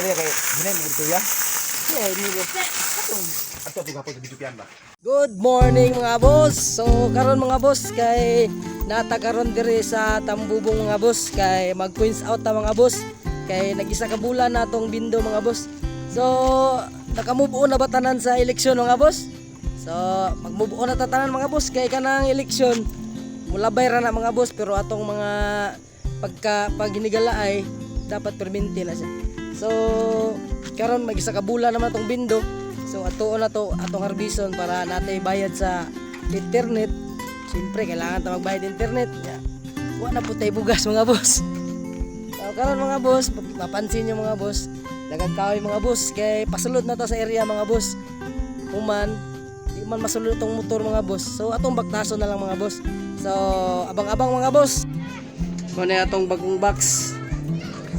email kay hinay mo dito ya. Yeah, email. Atong ato ato gapon sa video ba. Good morning, mga boss. So karon, mga boss, kay nata karon diri sa Tambubong, mga boss, kay mag coins out ta, mga boss, kay nag-isa ka bulan na tong bindo, mga boss. So naka-move on na ba tanan sa eleksyon, mga boss? So mag-move on na ta tanan, mga boss, kay kanang eleksyon mulabay ra na, mga boss, pero atong mga pagka pag hinigala ay dapat perminti na siya. So karon mag isa ka bulan naman tong bindo. So atuon na to atong harbison para natay bayad sa internet. Siyempre kailangan ta magbayad internet. Ya. Wa na po tay bugas, mga boss. So karon, mga boss, mapansin niyo, mga boss, daghang kahoy, mga boss, kay pasulod na to sa area, mga boss. Human, di man masulod tong motor, mga boss. So atong baktaso na lang, mga boss. So abang-abang, mga boss. Mo na atong bagong box.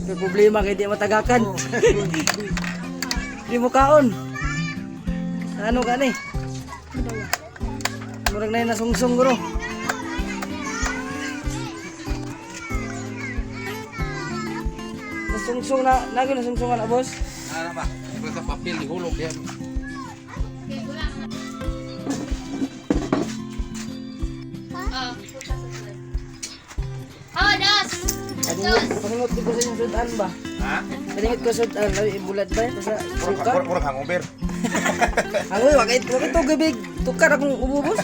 May problema kay di matagakan. Di mo kaon. Ano ka ni? Murag na yun nasungsong guro. Nasungsong na, nagi nasungsong ka na, boss. Ano ba? Sa papel ihulog yan. Oh. Oh, dos. Paningot, paningot ko sa inyong sudan ba? Ha? Paningot ko sudan, labi bulat ba? Basta suka. Murag murag hangover. Hangoy, wakit, wakit to gabig. Tukar akong ubo, boss.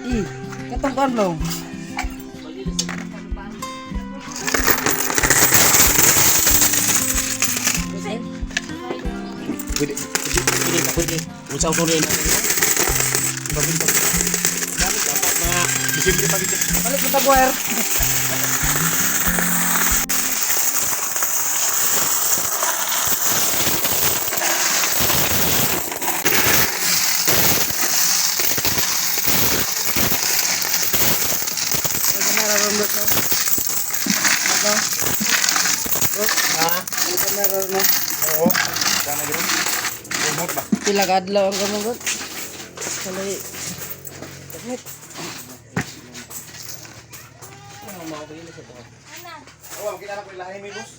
Ih, katong kuan mo. Pwede, pwede, pwede, pwede. Unsa ko rin. Dapat mga Disimple pa gid. Balik mo tagwire. Ano na no? Ano? Ha? Ano na no? Oo. Sana gid. Umot ba? Pila ka adlaw ang kamanggot? Kalay. Damit. Oo, makita na ko ilahin mi, boss.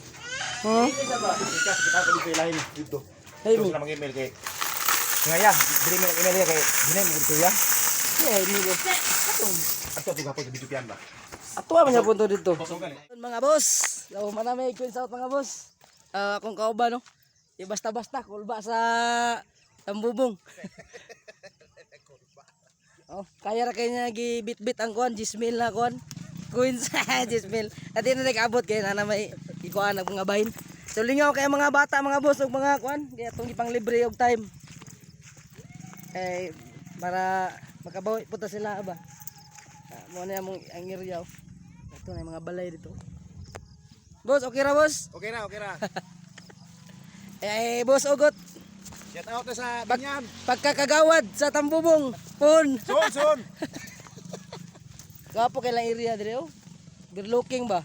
Huh? Kita kita ko dito ilahin dito. Hey, Ito mi. sila mag-email kay nga ya, dili mi mag-email ya kay hinay mo dito ya. Yeah, email. Atong ato ato gapon sa video ba. Ato man siya punto dito. gani. Mga boss, lawo man na may Queens out, mga boss. Ah, akong kauban no. Di basta-basta kulba sa Tambubong. Oh, kaya ra kay niya gibit-bit ang kuan, Gismil na kuan. Queens, Gismil. At di na nag-abot kay na may ikuan ang mga bahin. So lingaw kay mga bata, mga boss, ug mga kuan, kaya atong gipang libre og time. Eh para makabawi punta sila ba. Ah, mo na among ang area. Oh. Ito na yung mga balay dito. Boss, okay ra, boss? Okay ra, okay ra. Eh, boss Ogot, Shout out na sa Binyan. pagkakagawad sa Tambubong, pun. Soon, soon. Gapo kay lang area dire oh. Good looking ba?